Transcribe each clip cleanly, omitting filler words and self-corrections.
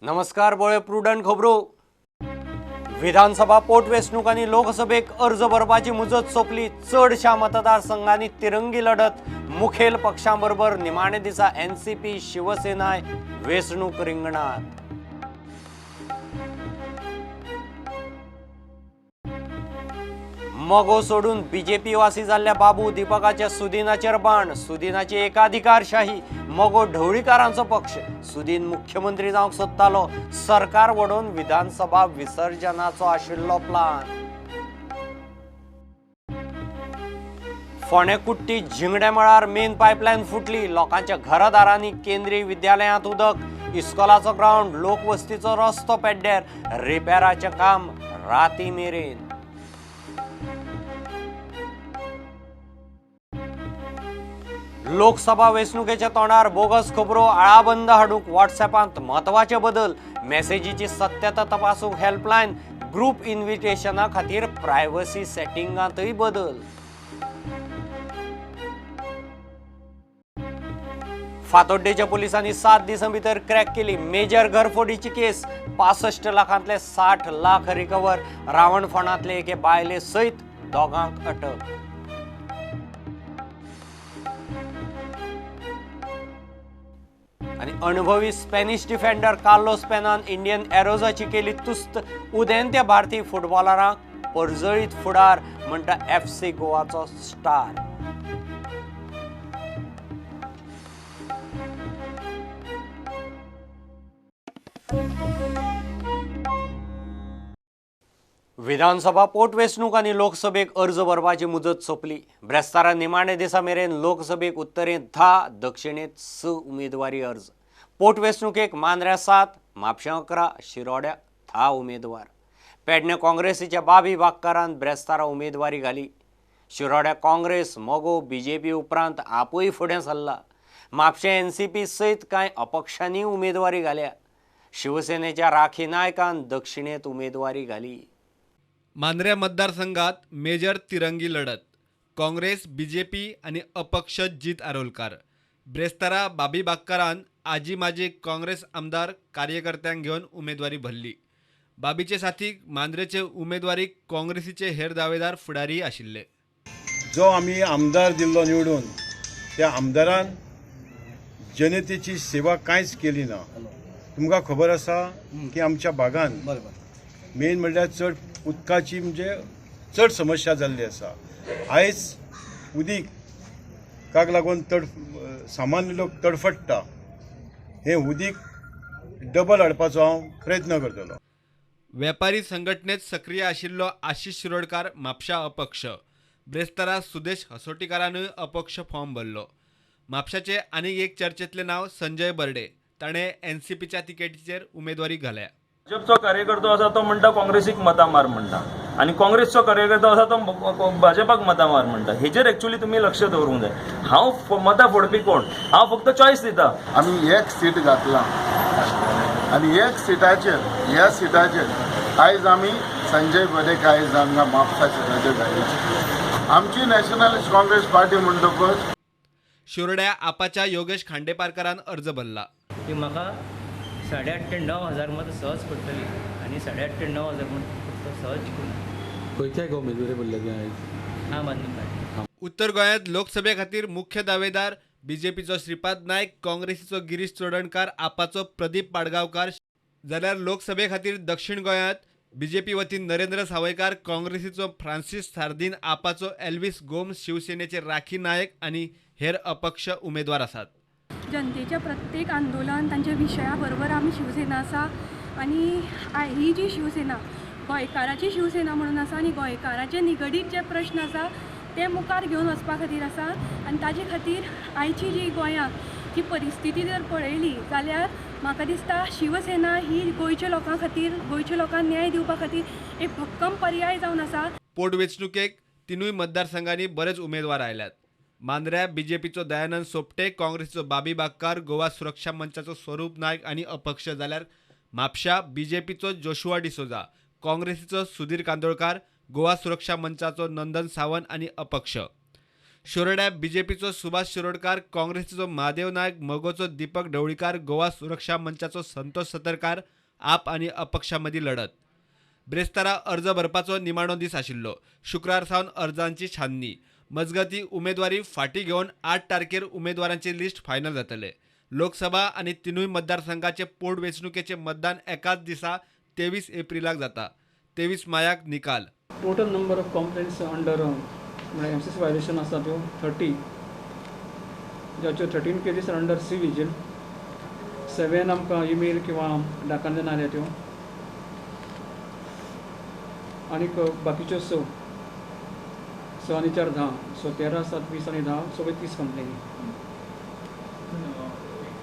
नमस्कार बोळे प्रुडंट खबरो. विधानसभा पोटवेंचणूक आनी लोकसभेक अर्ज भरपाची मुजत सोंपली. चडशा मतदारसंघांनी तिरंगी लढत. मुखेल पक्षां बरोबर निमाणे दिसा एनसीपी शिवसेनाय वेंचणूक रिंगणात. मगो सोडून बीजेपी वासी जाल्ल्या बाबू दीपकाच्या सुदिनाचेर बाण. सुदिनाची एकाधिकारशाही. मगो ढवळीकारांचो पक्ष. सुदीन मुख्यमंत्री जावंक सोदतालो. सरकार वडोवन विधानसभा विसर्जनाचो आशिल्लो प्लान. फोंडें कुट्टी झिंगड्या मळार मेन पायपलायन फुटली. लोकांच्या घरादारांनी केंद्रीय विद्यालयांत उदक. इस्कोलाचो ग्रावंड, लोकवस्तीचो रस्तो पेड्ड्यार. रिपेराचें काम राती मेरेन. लोकसभा वेंचणुकेच्या तोंडार बोगस खबरो आळाबंद हाडूंक व्हॉट्सॲपांत म्हत्वाचे बदल. मॅसेजीची सत्यता तपासूंक हेल्पलायन. ग्रुप इन्व्हिटेशना खातीर प्रायव्हसी सेटिंगांतय बदल. फातोड्डेच्या पोलिसांनी 7 दिसां भितर क्रॅक केली मेजर घरफोडीची केस. 65 लाखांतले 60 लाख रिकवर. रावणफोंडांतले एके बायले सयत दोगांक अटक. आनी अणभवी स्पॅनिश डिफेंडर कार्लोस पेनान इंडियन एरोजाची केली तुस्त. उदेंत्या भारतीय फुटबॉलरांक परजळीत फुडार म्हणटा FC गोवाचो स्टार. विधानसभा पोटवेंचणूक आनी लोकसभेक अर्ज भरपाची मुजत सोंपली. ब्रेस्तारा निमाणे दिसा मेरेन लोकसभेक उत्तरेंत 10, दक्षिणेंत 6 उमेदवारी अर्ज. पोटवेंचणुकेक मांद्र्या 7, म्हापशें 11, शिरोड्या 10 उमेदवार. पेडणे काँग्रेसीच्या बाबी बागकारान ब्रेस्तारा उमेदवारी घाली. शिरोड्या काँग्रेस, मगो, बीजेपी उपरांत आपूय फुडें सरला. म्हापशें एनसीपी सयत कांय अपक्षांनी उमेदवारी घाल्या. शिवसेनेच्या राखी नायकान दक्षिणेंत उमेदवारी घाली. मांद्र्या मतदारसंघात मेजर तिरंगी लढत. काँग्रेस, बीजेपी आनी अपक्ष जीत आरोलकार. ब्रेस्तारा बाबी बागकारान आजी माजी काँग्रेस आमदार कार्यकर्त्यांक घेवन उमेदवारी भरली. बाबीचे साथीक मांद्रेचे उमेदवारी काँग्रेसीचे हेर दावेदार फुडारी आशिल्ले. जो आमी आमदार दिल्लो निवडून त्या आमदारान जनतेची सेवा कांयच केली ना. तुमकां खबर आसा की आमच्या भागान मेन म्हणल्यार चड उदकाची म्हणजे चड समस्या जाल्ली आसा. आयज उदीकाक लागून सामान्य लोक तडफडटा. हें उदीक डबल हाडपाचो हांव प्रयत्न करतलो. वेपारी संघटनेत सक्रीय आशिल्लो आशिष शिरोडकार म्हापशा अपक्ष. ब्रेस्तारा सुदेश हसोटीकारानूय अपक्ष फॉर्म भरलो. म्हापशाचे आनीक एक चर्चेतलें नांव संजय बर्डे. ताणें एनसीपीच्या तिकेटीचेर उमेदवारी घाल्या. भाजपचो कार्यकर्तो आसा तो म्हणटा काँग्रेसीक मतां मार म्हणटा आनी काँग्रेसचो कार्यकर्तो आसा तो भाजपाक मतां मार म्हणटा. हेजेर एक्चुअली तुमी लक्ष दवरूंक जाय. हांव मतां फोडपी कोण? हांव फक्त चॉयस दिता. आमी एक सीट घातला आनी एक सिटाचेर, ह्या सिटाचेर आयज आमी संजय बर्डेक आयज हांगा म्हापसा सिटाचेर घातला. आमची नॅशनलिस्ट काँग्रेस पार्टी म्हणटकच शिरोड्या आपाच्या योगेश खांडेपारकारान अर्ज भरला. म्हाका 8.5 ते 9 हजार मतां सहज पडटली आनी 8.5 ते 9 हजार मतां सहज जिखून. खंयच्या एका उमेदवारी भरल्या ती आयज? आम आदमी पार्टी. उत्तर गोंयांत लोकसभे खातीर मुख्य दावेदार बीजेपीचो श्रीपाद नायक, काँग्रेसीचो गिरीश चोडणकार, आपाचो प्रदीप पाडगांवकार. जाल्यार लोकसभे खातीर दक्षिण गोंयांत बीजेपी वतीन नरेंद्र सावयकार, काँग्रेसीचो फ्रांसीस सार्दीन, आपाचो एल्विस गोम्स, शिवसेनेचे राखी नायक आनी हेर अपक्ष उमेदवार आसात. जनतेच्या प्रत्येक आंदोलन तांच्या विशया बरोबर आमी शिवसेना आसा आनी ही जी शिवसेना गोंयकाराची शिवसेना म्हणून आसा आनी गोंयकाराचे निगडीत जे प्रश्न आसा ते मुखार घेवन वचपा खातीर आसा. आनी ताजे खातीर आयची जी गोंयांत जी परिस्थिती जर पळयली जाल्यार म्हाका दिसता शिवसेना ही गोंयच्या लोकां खातीर, गोंयच्या लोकांक न्याय दिवपा खातीर एक भक्कम पर्याय जावन आसा. पोटवेंचणुकेक 3 मतदारसंघांनी बरेच उमेदवार आयल्यात. मांद्र्या बीजेपीचो दयानंद सोपटे, काँग्रेसीचो बाबी बागकार, गोवा सुरक्षा मंचाचो स्वरूप नायक आनी अपक्ष. जाल्यार म्हापशा बीजेपीचो जोशुआ डिसोजा, काँग्रेसीचो सुधीर कांदोळकार, गोवा सुरक्षा मंचाचो नंदन सावंत आनी अपक्ष. शिरोड्या बीजेपीचो सुभाष शिरोडकार, काँग्रेसीचो महादेव नायक, मगोचो दीपक ढवळीकार, गोवा सुरक्षा मंचाचो संतोष सतरकार आप आनी अपक्षा मदीं लढत. ब्रेस्तारा अर्ज भरपाचो निमाणो दीस आशिल्लो. शुक्रार सावन अर्जांची छाननी. मजगती उमेदवारी फाटीं घेवन 8 तारखेर उमेदवारांची लिस्ट फायनल जातले. लोकसभा आनी तिनूय मतदारसंघाचे पोटवेंचणुकेचें मतदान एकाच दिसा 23 एप्रिलाक जाता. 23 मायाक निकाल. Total number of complaints under म्हळ्यार एमसीसी व्हायलेशन आसा त्यो 30, जाच्यो 13 cases under C vigil, 7 आमकां इमेल किंवा डाकांतल्यान आयल्या त्यो, आनीक बाकीच्यो 6, 6 आनी 4 10, सो 13, 7, 20 आनी 10, सगळ्यो 30 कंप्लेनी.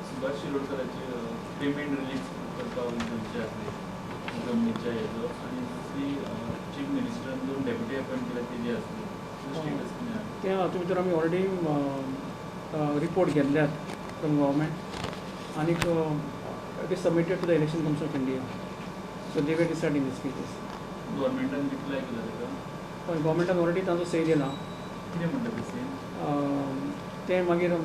सुभाष शिरोडकराची पेमेंट रिलीज करपाक गरजेचें आसली जमनीच्या हेजो, आनी दुसरी चीफ मिनिस्टरान दोन डेप्युटी अपॉयंट केल्या तेजी आसली. तें हातूंत भितर आमी ऑलरेडी रिपोर्ट घेतल्यात फ्रॉम गव्हर्मेंट आनीक it is submitted to the Election Commission of India, so they will decide in this cases. गव्हर्मेंटान रिप्लाय केला ताका? हय, गव्हर्मेंटान ऑलरेडी तांचो सही दिला. कितें म्हणटा ते सही? तें मागीर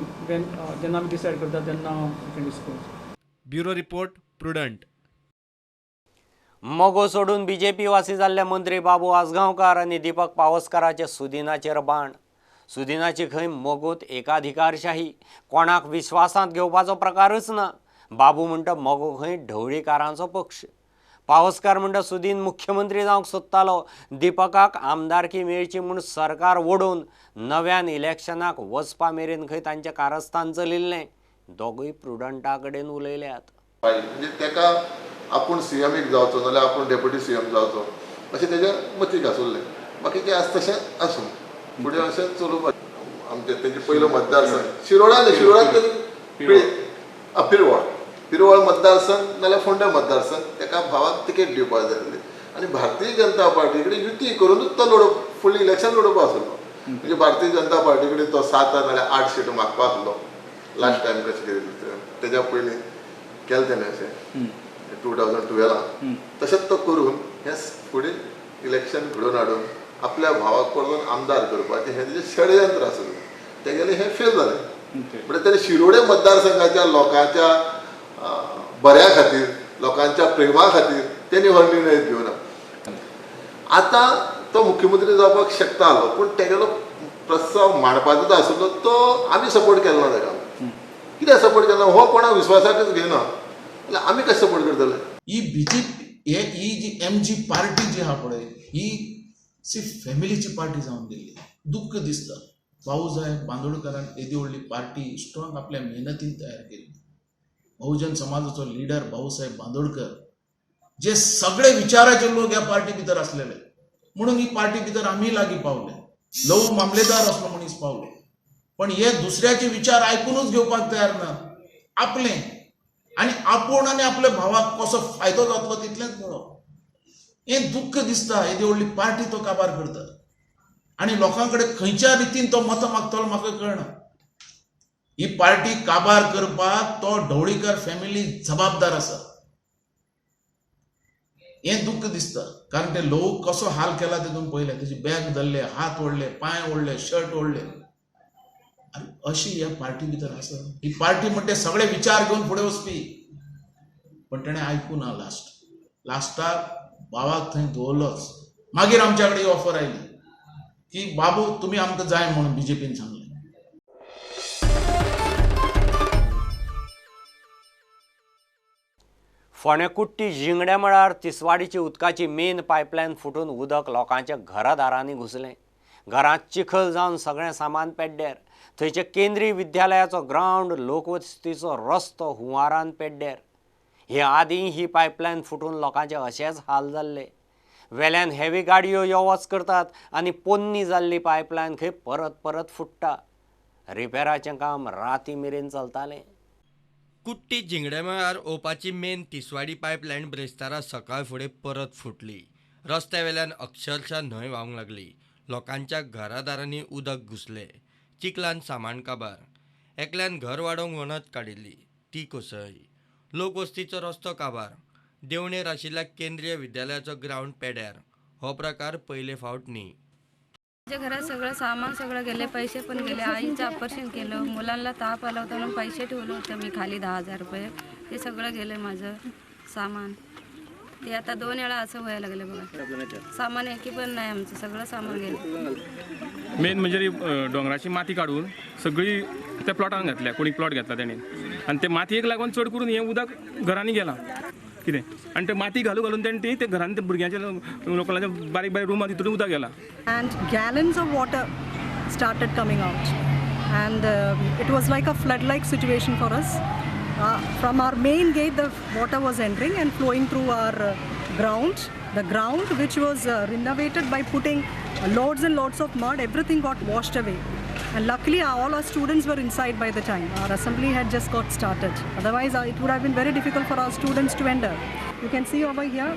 जेन्ना आमी डिसायड करता तेन्ना we can disclose. Bureau report, Prudent. मगो सोडून बीजेपी वासी जाल्ले मंत्री बाबू आजगांवकार आनी दीपक पावसकाराचे सुदिनाचेर बाण. सुदिनाची खंय मगोत एकाधिकारशाही, कोणाक विश्वासांत घेवपाचो प्रकारच ना. बाबू म्हणटा मगो खंय ढवळीकारांचो पक्ष. पावसकार म्हणटा सुदीन मुख्यमंत्री जावंक सोदतालो, दीपकाक आमदारकी मेळची म्हूण सरकार ओडून नव्यान इलेक्शनाक वचपा मेरेन खंय तांचें कारस्थान चलिल्लें. दोगूय प्रुडंटा कडेन उलयल्यात. म्हणजे तेका आपूण सीएम एक जावचो नाल्यार आपूण डेप्युटी सीएम जावचो अशें तेज्या मतीक आसुल्लें. बाकी तें आसा तशें आसूं, फुडें अशें चलोवपाक आमचें तेजें पयलो मतदारसंघ शिरोडा न्ही, शिरोडान तेजें पिरवळ, पिरवळ मतदारसंघ नाल्यार फोंड्या मतदारसंघ तेका भावाक तिकेट दिवपाक जाय आसली. आनी भारतीय जनता पार्टी कडेन युती करुनूच तो लडोव फुडलें इलेक्शन लडोवपा आसलो. म्हणजे भारतीय जनता पार्टी कडेन तो 7 नाल्यार 8 सीटो मागपा आसलो लास्ट टायम कशें कितें तेज्या पयलीं केलें तेणें अशें 2012 तशेंच तो करून हें फुडें इलेक्शन घडोवन हाडून आपल्या भावाक परतून आमदार करपाचें हें तेजें षडयंत्र आसलें. तेगेलें हें फेल जालें. म्हणजे तेणें शिरोडे मतदारसंघाच्या लोकांच्या बऱ्या खातीर, लोकांच्या प्रेमा खातीर तेणी हो निर्णय घेवना. आतां तो मुख्यमंत्री जावपाक शकता आसलो, पूण तेगेलो प्रस्ताव मांडपाचो जो आसलो तो आमी सपोर्ट केलो ना तेका. कित्याक सपोर्ट केलो ना? हो कोणाक विश्वासाकच घेयना जाल्यार आमी कशें सपोर्ट करतले? ही बीजेपी ही जी एमजी पार्टी जी आहा पळय ही सिर्फ फॅमिलीची पार्टी जावन गेल्ली. दुख्ख दिसता भाऊसाहेब बांदोडकरान येदी व्हडली पार्टी स्ट्रॉंग आपल्या मेहनतीन तयार केली. बहुजन समाजाचो लिडर भाऊसाहेब बांदोडकर जे सगळे विचाराचे लोक ह्या पार्टी भितर आसलेले म्हणून ही पार्टी भितर आमी लागीं पावले. लव मामलेदार असलो मनीस पावलो, पण हे दुसऱ्याचे विचार आयकुनूच घेवपाक तयार ना. आपले आनी आपूण आनी आपल्या भावाक कसो फायदो जातलो तितलेंच पळोवप. हें दुख्ख दिसता. येदी व्हडली पार्टी तो काबार करता आनी लोकां कडेन खंयच्या रितीन तो मतां मागतलो म्हाका कळना. ही पार्टी काबार करपाक तो ढवळीकर फॅमिली जबाबदार आसा हें दुख्ख दिसता. कारण ते लोक कसो हाल केला तेतून पळयलें. तेजी बॅग धरले, हात ओडले, पांय ओडले, शर्ट ओडले. आनी अशी ह्या पार्टी भितर आसा. ही पार्टी म्हणटे सगळे विचार घेवन फुडें वचपी, पण तेणें आयकूं ना. लास्टाक भावाक थंय दवरलोच. मागीर आमच्या कडेन ऑफर आयली की बाबू तुमी आमकां जाय म्हणून बीजेपीन सांगलें. फोंडें कुट्टी झिंगड्या मळार तिसवाडीची उदकाची मेन पायपलायन फुटून उदक लोकांच्या घरादारांनी घुसलें. घरांत चिखल जावन सगळें सामान पेड्ड्यार. थंयच्या केंद्रीय विद्यालयाचो ग्रावंड, लोकवस्तीचो रस्तो हुंवारान पेड्ड्यार. हे आदीं ही पायपलायन फुटून लोकांचे अशेच हाल जाल्ले. वेल्यान हेवी गाडयो यो वच करतात आनी पोन्नी जाल्ली पायपलायन खंय परत परत फुट्टा. रिपेराचें काम राती मेरेन चलतालें. कुट्टी झिंगड्या मळार ओपाची मेन तिसवाडी पायपलायन ब्रेस्तारा सकाळ फुडें परत फुटली. रस्त्या वेल्यान अक्षरशः न्हंय व्हांवंक लागली. लोकांच्या घरादारांनी उदक घुसलें. चिखलान सामान काबार. एकल्यान घर वाडोवंक वणत काडिल्ली ती कोसळ्ळी. लोकवस्तीचो रस्तो काबार. देवणेर आशिल्ल्या केंद्रीय विद्यालयाचो ग्रावंड पेड्यार. हो प्रकार पयले फावट न्ही. माझ्या घरात सगळं सामान सगळं गेले, पैसे पण गेले. आईचं ऑपरेशन केलं, मुलांना ताप आला होता म्हणून पैसे ठेवले होते मी खाली 10,000 रुपये, ते सगळं गेलं माझं सामान. ते आता 2 वेळा असं व्हायला लागलं बघा. सामान एकी पण नाही आमचं, सगळं सामान गेलं. मेन म्हणजे डोंगराची माती काढून सगळी त्या प्लॉटान घातल्या, कोणी प्लॉट घेतला त्याने आणि ते मातयेक लागून चड करून हें उदक घरांनी गेलां कितें आनी ते माती घालून घालून तेणें ती ते घरान ते भुरग्यांच्या लोकांच्या बारीक बारीक रुमां तितून उदक गेलां. And gallons of water started coming out and it was like a flood like situation for us. From our main gate the water was entering and flowing through our ground. The ground which was renovated by putting loads and loads of mud, everything got washed away. And luckily all our students were inside by the time. Our assembly had just got started. Otherwise it would have been very difficult for our students to enter. You can see over here,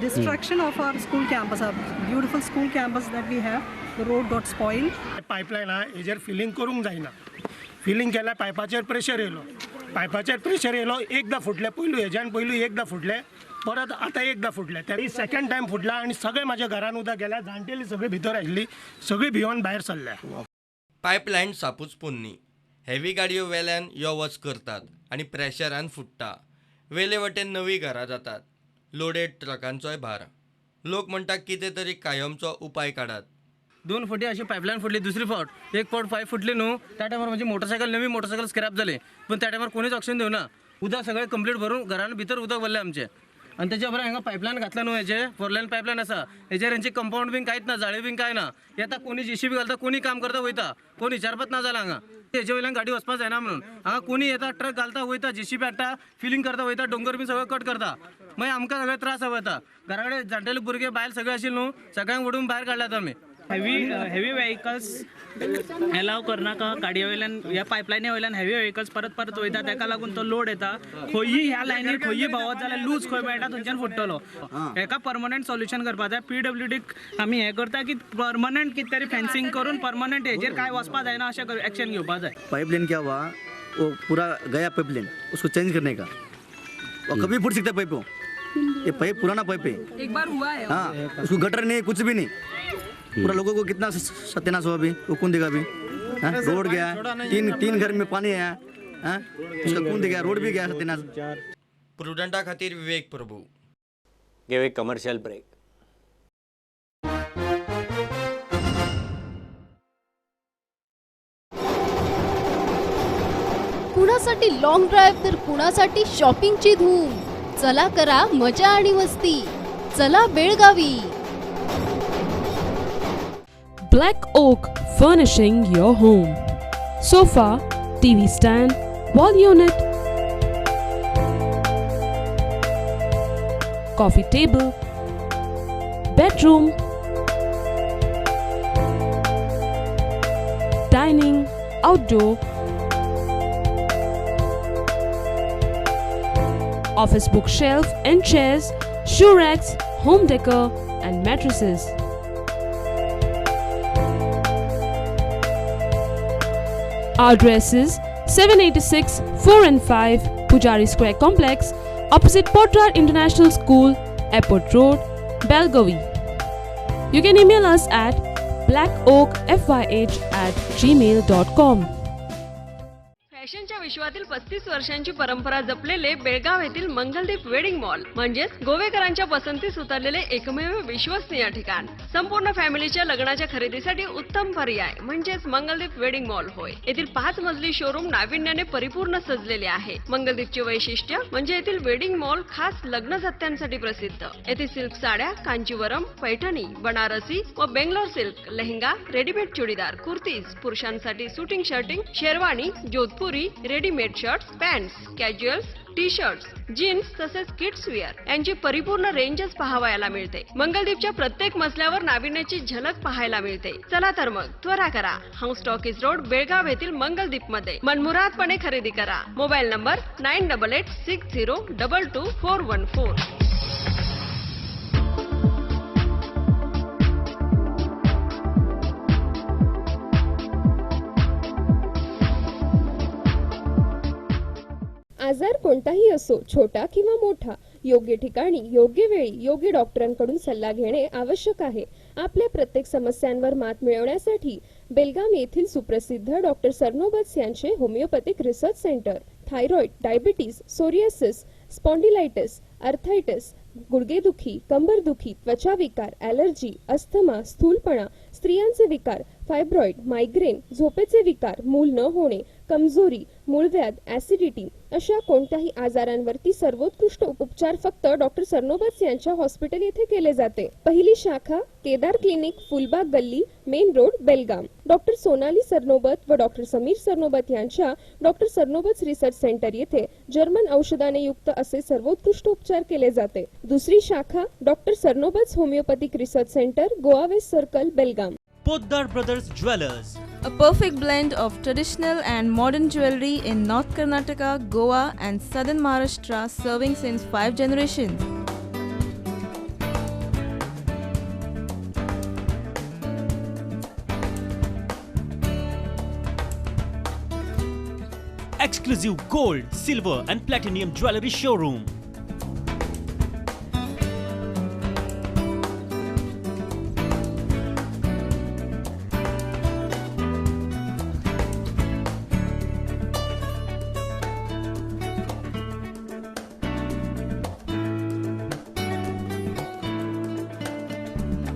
destruction of our school campus, our beautiful school campus that we have. The road got spoiled. Pipeline हा हेजेर filling करूंक जायना. Filling केल्यार पायपाचेर pressure येयलो, पायपाचेर pressure येयलो, एकदां फुटलें, पयलू हेज्यान पयलू एकदां फुटलें, परत आतां एकदां फुटलें, ते सेकंड टायम फुटला आनी सगळें म्हाज्या घरान उदक गेल्या, जाणटेली सगळी भितर आशिल्ली, सगळी भिवन भायर सरल्या. पायपलायन सापूच पोन्नी, हेवी गाडयो वेल्यान यो वच करतात आनी प्रेशरान फुट्टा. वेले वटेन नवी घरां जातात, लोडेड ट्रकांचोय भार. लोक म्हणटा कितें तरी कायमचो उपाय काडात. 2 फावटी अशी पायपलायन फुटली, दुसरी फावट एक फावट पायप फुटली न्हू, त्या टायमार म्हजी मोटरसायकल नवी मोटरसायकल स्क्रॅप जाली, पूण त्या टायमार कोणीच ऑक्शन दिवना. उदक सगळें कंप्लीट भरून घरान भितर उदक भरलें आमचें. आनी तेच्या बरोबर हांगा पायपलायन घातला न्हू, हेजे 4 लायन पायपलायन आसा, हेजेर हेंची कंपावंड बीन कांयच ना, जाळी बीन कांय ना. येता कोणी जेसीबी घालता, कोणी काम करता वयता, कोण विचारपाच ना जाला हांगा. हेजे वयल्यान गाडी वचपा जायना म्हणून हांगा कोणी येता, ट्रक घालता वयता, जेसीबी हाडटा, फिलिंग करता वयता, डोंगर बीन सगळें कट करता. मागीर आमकां सगळे त्रास जाता. घरा कडेन जाणटेले भुरगे बायल सगळे आशिल्ले न्हू, सगळ्यांक ओडून भायर काडल्यात आमी. हेवी व्हेकल्स एलाव करनाका. गाडये वयल्यान ह्या पायपलायनी वयल्यान हेवी व्हेकल्स परत परत वयता, ताका लागून तो लोड येता. खंयी ह्या लायनीर खंयी भोंवत जाल्यार लूज खंय मेळटा थंयच्यान फुट्टलो. हेका परमनंट सोल्युशन करपाक जाय. पीडब्ल्यूडीक आमी हें करता की परमनंट कितें तरी फेन्सिंग करून परमनंट हेजेर कांय वचपा जायना अशें एक्शन घेवपाक जाय. पाइपलाइन क्या हुआ, वो पूरा गया पाइपलाइन, उसको चेंज करने का, वो कभी फूट सकता है पाइप को. ये पाइप पुराना पाइप है, एक बार हुआ है. हाँ, उसको गटर नहीं, कुछ भी नहीं, पूरा लोगों को कितना सत्यानाश हुआ अभी, वो कौन देगा अभी? रोड गया, तीन घर में पानी आया, उसका कौन देगा? रोड भी गया सत्यानाश. प्रुडंटा खातीर विवेक प्रभू. घेऊ एक कमर्शियल ब्रेक. कुणासाठी लॉंग ड्राईव्ह तर कुणासाठी शॉपिंगची धूम. चला करा मजा आणि मस्ती, चला Belagavi. Black Oak Furnishing your home. Sofa, TV stand, wall unit, coffee table, bedroom, dining, outdoor, office bookshelf and chairs, shoe racks, home decor and mattresses. Our address is 786 4 and 5 Pujari Square Complex, opposite Potrar International School, Airport Road, Belgavi. You can email us at blackoakfyh@gmail.com. फॅशनच्या विश्वातील 35 वर्षांची परंपरा जपलेले बेळगाव येथील Mangaldeep wedding mall म्हणजेच गोवेकरांच्या पसंतीस उतरलेले एकमेव विश्वसनीय ठिकाण. संपूर्ण फॅमिलीच्या लग्नाच्या खरेदीसाठी उत्तम पर्याय म्हणजेच मंगलदीप वेडिंग मॉल होय. येथील 5 मजली शोरूम नाविन्याने परिपूर्ण सजलेले आहे. मंगलदीपचे वैशिष्ट्य म्हणजे येथील वेडिंग मॉल खास लग्न जत्त्यांसाठी प्रसिद्ध. येथे सिल्क साड्या, कांजीवरम, पैठणी, बनारसी व Bangalore silk, lehenga, readymade churidar, kurtis, पुरुषांसाठी suiting shirting, sherwani, Jodhpuri, readymade shirts, pants, casuals, T shirts, jeans तसेच किड्स वेअर यांची परिपूर्ण रेंजच पाहावयाला मिळते. मंगलदीपच्या प्रत्येक मजल्यावर नाविन्याची झलक पाहायला मिळते. चला तर मग त्वरा करा. हंस टॉकीज रोड, बेळगाव येथील मंगलदीप मध्ये मनमुरादपणे खरेदी करा. Mobile number 9886 022 414. आजार कोणताही असो, छोटा किंवा मोठा, योग्य ठिकाणी योग्य वेळी योग्य डॉक्टरांकडून सल्ला घेणे आवश्यक आहे. आपल्या प्रत्येक समस्यांवर मात मिळवण्यासाठी बेलगाम येथील सुप्रसिद्ध डॉक्टर सरनोबत यांचे homeopathic research centre. Thyroid, diabetes, psoriasis, spondylitis, arthritis, गुडघेदुखी, कंबरदुखी, त्वचाविकार, ॲलर्जी, अस्थमा, स्थूलपणा, स्त्रियांचे विकार, फायब्रॉइड, मायग्रेन, झोपेचे विकार, मूल न होणे, कमजोरी, मूळव्याध, ॲसिडिटी अशा कोणत्याही आजारांवरती सर्वोत्कृष्ट उपचार फक्त डॉक्टर सरनोबत यांच्या हॉस्पिटल येथे केले जाते. पहिली शाखा केदार क्लिनिक, फुलबाग गल्ली, मेन रोड, बेलगाम. डॉक्टर सोनाली सरनोबत व डॉक्टर समीर सरनोबत यांच्या डॉक्टर सरनोबत रिसर्च सेंटर येथे जर्मन औषधाने युक्त असे सर्वोत्कृष्ट उपचार केले जाते. दुसरी शाखा doctor Sarnobat homeopathic research centre, Goa west circle, Belgaum. Poddar Brothers Jewelers. A perfect blend of traditional and modern jewelry in North Karnataka, Goa and Southern Maharashtra, serving since 5 generations. Exclusive gold, silver and platinum jewelry showroom.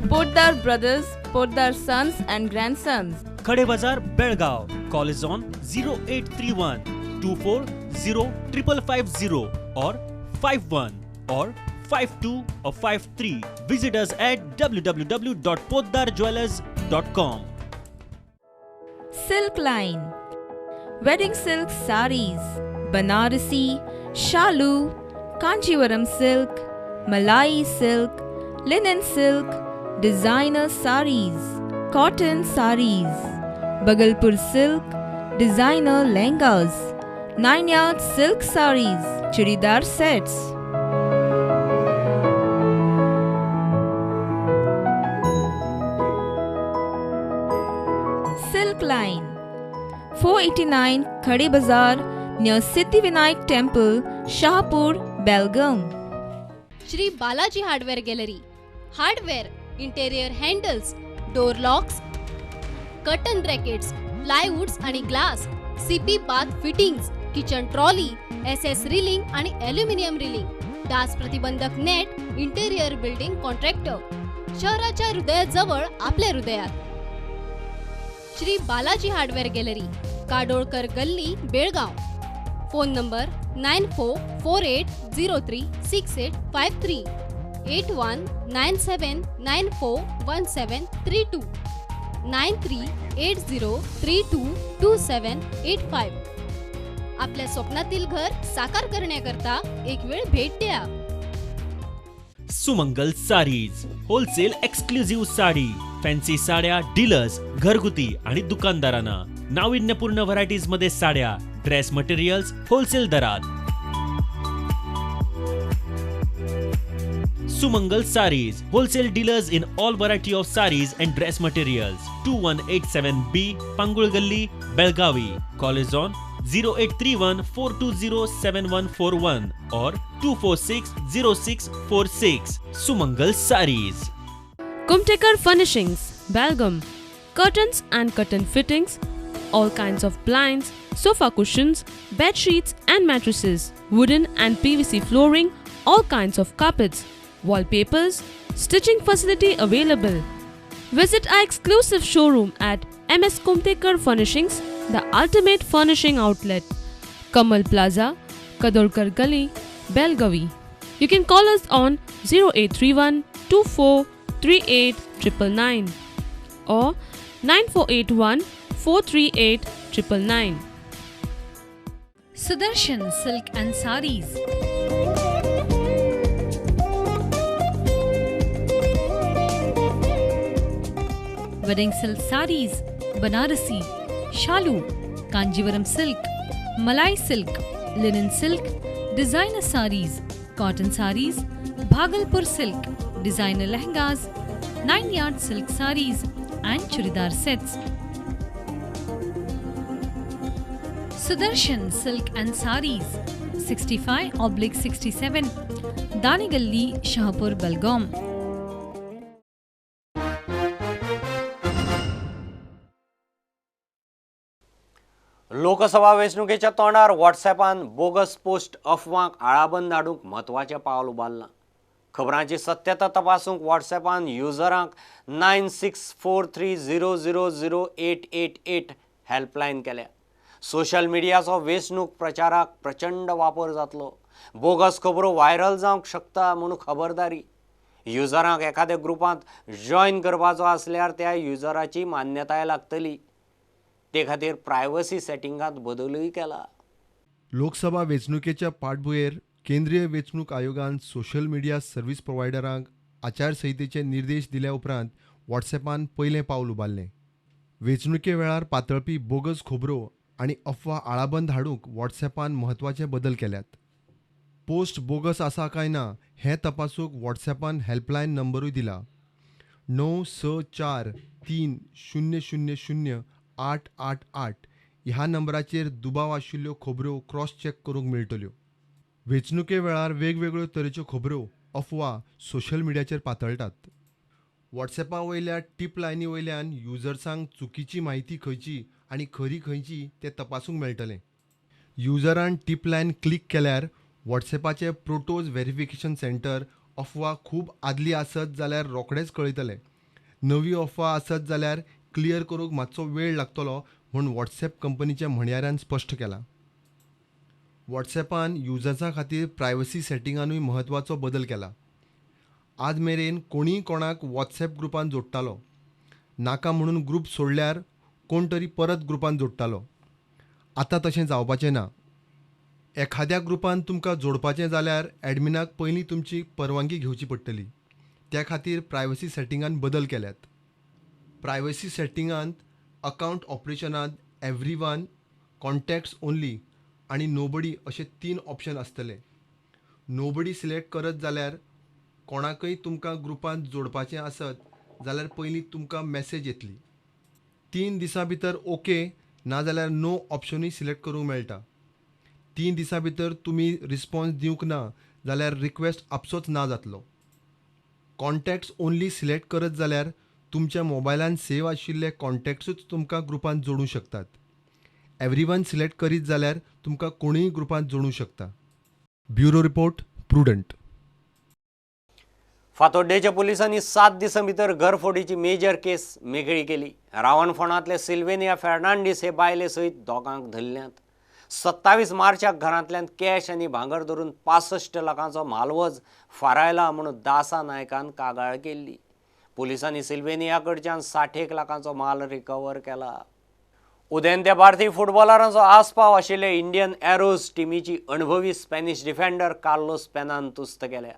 Poddar Brothers, Poddar Sons and Grandsons. Khade Bazar, Belgaum. Call is on 0831 240 550 or 51 or 52 or 53. Visit us at www.poddarjewelers.com. Silk Line. Wedding silk saris, Banarasi, Shalu, Kanjivaram silk, Malai silk, linen silk, designer saris, cotton saris, Bhagalpur silk, designer lehengas, 9-yard silk saris, churidar sets. Silk Line, 489 Khade Bazaar, near Siddhivinayak Temple, Shahapur, Belgaum. Shri Balaji hardware gallery. Hardware, interior handles, door locks, curtain brackets, plywoods आणि glass, CP bath fittings, kitchen trolley, SS railing आणि aluminium railing, dance प्रतिबंधक नेट, interior building contractor. शहराच्या हृदयाजवळ आपल्या हृदयात Shri Balaji hardware gallery, काडोळकर गल्ली, Belgaum. Phone number 9448036853, 8197941732, 9380322785. आपल्या स्वप्नातील घर साकार करण्याकरता एक वेळ भेट द्या. Sumangal sarees, wholesale exclusive sari, fancy साड्या, डीलर्स, घरगुती आणि दुकानदारांना नाविन्यपूर्ण व्हरायटीज मध्ये साड्या, ड्रेस मटेरियल्स होलसेल दरात. Sumangal Sarees, wholesale dealers in all variety of sarees and dress materials. 2187B, Pangul Galli, Belgavi. Call is on 0831 420 7141 or 246 0646. Sumangal Sarees. Kumtekar Furnishings, Belgaum. Curtains and curtain fittings, all kinds of blinds, sofa cushions, bed sheets and mattresses, wooden and PVC flooring, all kinds of carpets, wallpapers, stitching facility available. Visit our exclusive showroom at MS Kumtekar Furnishings, the ultimate furnishing outlet, Kamal Plaza, Kadolkar Gully, Belgavi. You can call us on 0831 24 38 999 or 9481 438 999. Sudarshan Silk and Sarees. Wedding silk sarees, Banarasi, Shalu, Kanjivaram silk, Malai silk, linen silk, designer sarees, cotton sarees, Bhagalpur silk, designer lehengas, 9-yard silk sarees and churidar sets. Sudarshan Silk and Sarees, 65/67, Danigalli, Shahapur, Belgaum. Lok Sabha वेंचणुकेच्या तोंडार व्हॉट्सॲपान bogus post अफवांक आळाबंद हाडूंक म्हत्वाचें पावल उबारलां. खबरांची सत्यता तपासूंक व्हॉट्सॲपान युजरांक 9643000888 helpline केल्या. Social मिडियाचो वेंचणूक प्रचाराक प्रचंड वापर जातलो. बोगस खबरो व्हायरल जावंक शकता म्हूण खबरदारी. युजरांक एखाद्या ग्रुपांत जॉयन करपाचो आसल्यार त्या युजराची मान्यताय लागतली. ते खातीर प्रायव्हसी सेटिंगांत बदलूय केला. लोकसभा वेंचणुकेच्या पाठभुंयेर केंद्रीय वेंचणूक आयोगान सोशल मिडिया सर्व्हिस प्रोवायडरांक आचारसंहितेचे निर्देश दिल्या उपरांत व्हॉट्सॲपान पयलें पावल उबारलें. वेंचणुके वेळार पातळपी बोगस खबरो आनी अफवा आळाबंद हाडूंक व्हॉट्सॲपान म्हत्वाचे बदल केल्यात. पोस्ट बोगस आसा काय ना हें तपासूंक व्हॉट्सॲपान हेल्पलायन नंबरूय दिला. 964 3 0 0 0 8 8 8 ह्या नंबराचेर दुबाव आशिल्ल्यो खबरो क्रॉस चॅक करूंक मेळटल्यो. वेंचणुके वेळार वेगवेगळ्यो तरेच्यो खबरो अफवा सोशल मिडियाचेर पातळटात. व्हॉट्सॲपा वयल्या टीप लायनी वयल्यान युजर्सांक चुकीची म्हायती खंयची आनी खरी खंयची तें तपासूंक मेळटलें. युजरान टीप लायन क्लिक केल्यार व्हॉट्सॲपाचें प्रोटोज व्हेरिफिकेशन सेंटर अफवा खूब आदली आसत जाल्यार रोखडेंच कळयतलें. नवी अफवा आसत जाल्यार क्लियर करूंक मातसो वेळ लागतलो म्हूण व्हॉट्सॲप कंपनीच्या म्हणयाऱ्यान स्पश्ट केलां. व्हॉट्सॲपान युजर्सां खातीर प्रायव्हसी सेटिंगानूय म्हत्वाचो बदल केला. आज मेरेन कोणीय कोणाक व्हॉट्सॲप ग्रुपान जोडटालो. नाका म्हणून ग्रूप सोडल्यार कोण तरी परत ग्रुपान जोडटालो. आतां तशें जावपाचें ना. एखाद्या ग्रुपान तुमकां जोडपाचें जाल्यार ॲडमिनाक पयलीं तुमची परवानगी घेवची पडटली. त्या खातीर प्रायव्हसी सेटिंगान बदल केल्यात. प्रायव्हसी सेटिंगांत अकावंट ऑपरेशनांत एवरीवन, कॉन्टॅक्ट्स ओन्ली आनी नोबडी अशे 3 ऑप्शन आसतले. नोबडी सिलेक्ट करत जाल्यार कोणाकय तुमकां ग्रुपांत जोडपाचें आसत जाल्यार पयलीं तुमकां मॅसेज येतली. 3 दिसां भितर ओके नाजाल्यार नो ऑप्शनूय सिलेक्ट करूंक मेळटा. 3 दिसां भितर तुमी रिस्पॉन्स दिवंक ना जाल्यार रिक्वेस्ट आपसोच ना जातलो. कॉन्टॅक्ट्स ओन्ली सिलेक्ट करत जाल्यार तुमच्या मोबायलान सेव आशिल्ले कॉन्टॅक्ट्सूच तुमकां ग्रुपांत जोडूं शकतात. एवरीवन सिलेक्ट करीत जाल्यार तुमकां कोणूय ग्रुपांत जोडूं शकता. Bureau report, Prudent. फातोड्डेच्या पुलिसांनी 7 दिसां भितर घरफोडीची मेजर केस मेकळी केली. रावणफोंडांतले सिल्वेनिया फेर्नांडीस हे बायले सयत दोगांक धरल्यात. 27 मार्चाक घरांतल्यान कॅश आनी भांगर धरून 65 लाखांचो म्हालवज फारायला म्हूण दासा नायकान कागाळ केल्ली. पुलिसांनी सिल्वेनिया कडच्यान 60 लाखांचो माल रिकवर केला. उदेंत्या भारतीय फुटबॉलरांचो आस्पाव आशिल्ले इंडियन एरोज टिमीची अणभवी स्पॅनिश डिफेंडर कार्लोस पेनान तुस्त केल्या.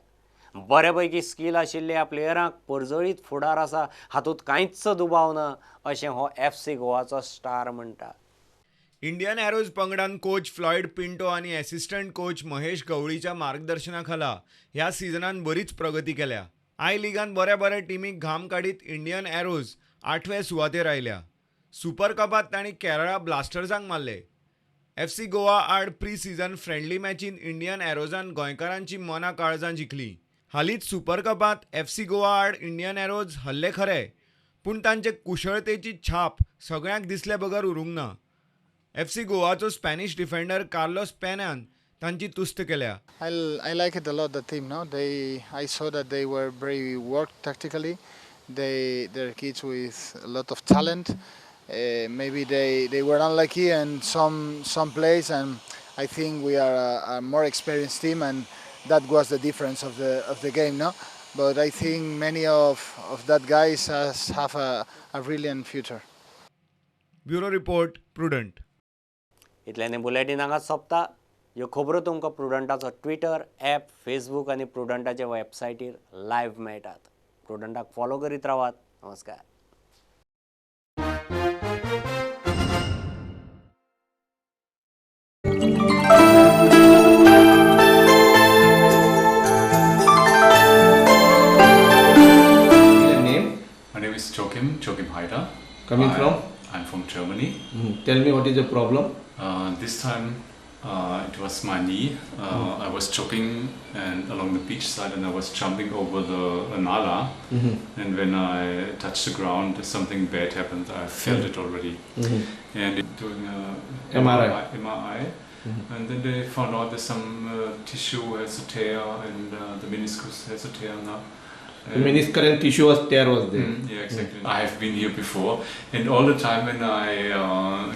बऱ्यापैकी स्कील आशिल्ल्या प्लेयरांक परजळीत फुडार आसा हातूंत कांयच दुबाव ना अशें हो FC गोवाचो स्टार म्हणटा. इंडियन एरोज पंगडान कोच फ्लॉयड पिंटो आनी एसिस्टंट कोच महेश गवळीच्या मार्गदर्शनाखाला ह्या सिजनान बरीच प्रगती केल्या. I लिगान बऱ्या बऱ्या टिमीक घाम काडीत इंडियन एरोज 8वे सुवातेर आयल्या. सुपर कपात तांणी केरळा ब्लास्टर्सांक मारले. FC Goa आड प्री सिजन फ्रेंडली मॅचीन इंडियन एरोजान गोंयकारांची मनां काळजां जिखली. हालींच सुपर कपांत FC Goa आड इंडियन एरोज हल्ले खरे, पूण तांचे कुशळतेची छाप सगळ्यांक दिसले बगर उरूंक ना. FC गोवाचो स्पॅनिश डिफेंडर कार्लोस पेनान तांची तुस्त केल्या. I like it a lot, the team. No, I saw that they were very worked tactically. They're kids with a lot of talent. Maybe they were unlucky in some plays, and I think we are a more experienced team, and that was the difference of the game, no? But I think many of that guys have a brilliant future. Bureau report, Prudent. इतल्याने bulletin हांगाच सोंपता. ह्यो खबरो तुमकां प्रुडंटाचो Twitter, app, Facebook आनी प्रुडंटाच्या वेबसायटीर live मेळटात. प्रुडंटाक follow करीत रावात. नमस्कार. Your name? My name is Joachim Haider. Coming from? I'm from Germany. Tell me, what is the problem? This time It was my knee. I was jogging and along the beach side, and I was jumping over the nala. And when I touched the ground, something bad happened. I felt it already. And doing a MRI, and then they found out that some tissue has a tear, and the meniscus has a tear now. The meniscus and tissue was tear was there. Yeah, exactly. I have been here before, and all the time when I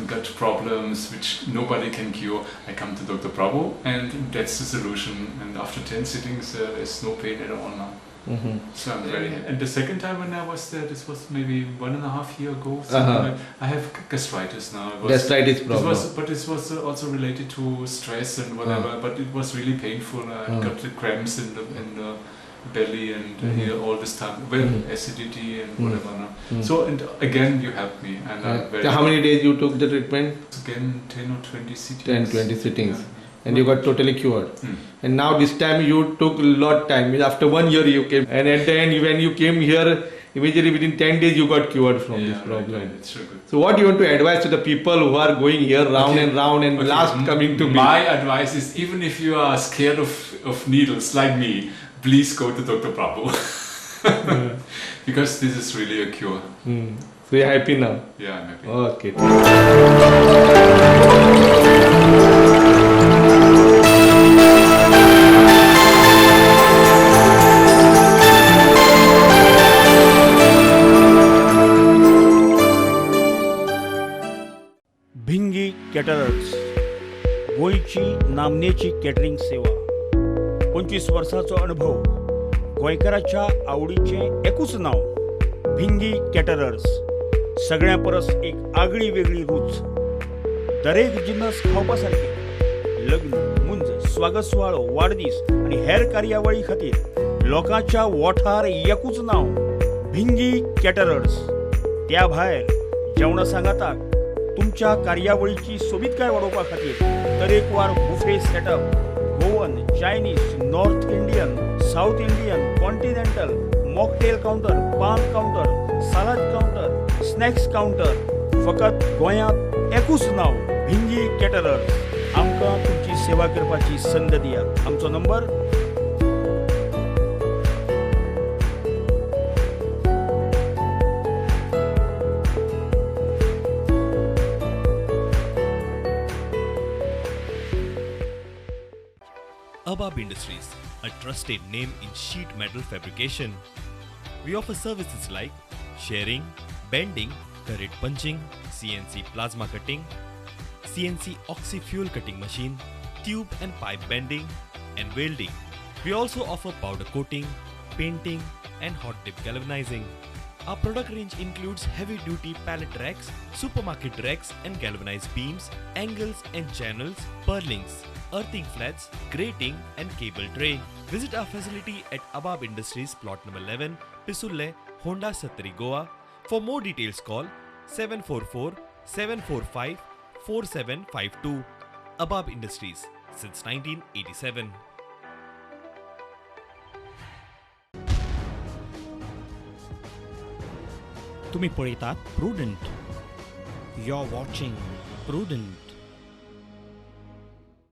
got problems which nobody can cure, I come to Dr. Prabhu, and that's the solution. And after 10 sittings, there's no pain at all now. So I'm very happy. And the second time when I was there, this was maybe 1.5 years ago. Like, I have gastritis now. It was, gastritis problem. But this was also related to stress and whatever. But it was really painful. I got the cramps in the belly and here all this time, well, acidity and whatever. No? So, and again, you helped me. And I'm very so how many days you took the treatment? Again, 10 or 20 sittings. 10, 20 sittings. Yeah. And you got totally cured. And now this time you took a lot time. After 1 year you came, and at the end when you came here, immediately within 10 days you got cured from this problem. Right, it's so good. So what do you want to advise to the people who are going here round and round and last coming to me? My advice is, even if you are scared of needles like me, please go to Dr. Prabhu. Because this is really a cure. So you're happy now? Yeah, I'm happy. Okay. Bhingi caterers, गोंयची नामनेची catering सेवा, 25 वर्सांचो अनुभव, गोंयकाराच्या आवडीचें एकूच नांव Bhingi caterers. सगळ्यां परस एक आगळी वेगळी रूच, दरेक जिनस खावपा सारकें. लग्न, मुंज, स्वागत सुवाळो, वाडदीस आनी हेर कार्यावळी खातीर लोकांच्या वोठार एकूच नांव भिंगी कॅटरर्स. त्या भायर जेवणा सांगाताक तुमच्या कार्यावळीची सोबीतकाय वाडोवपा खातीर तरेकवार buffet setup, Goan, Chinese, North Indian, South Indian, continental, mocktail counter, paan counter, salad counter, snacks counter. फकत गोंयांत एकूच नांव भिंगी कॅटरर्स. आमकां तुमची सेवा करपाची संद दियात. आमचो number Abab Industries, a trusted name in sheet metal fabrication. We offer services like shearing, bending, turret punching, CNC plasma cutting, CNC oxy-fuel cutting machine, tube and pipe bending, and welding. We also offer powder coating, painting, and hot dip galvanizing. Our product range includes heavy-duty pallet racks, supermarket racks and galvanized beams, angles and channels, purlings, earthing flats, grating and cable tray. Visit our facility at Abab Industries, plot number 11, Pisulle, Honda Satri, Goa. For more details call 744-745-4752. Abab Industries, since 1987. तुम्ही पळयतात Prudent. You are watching Prudent.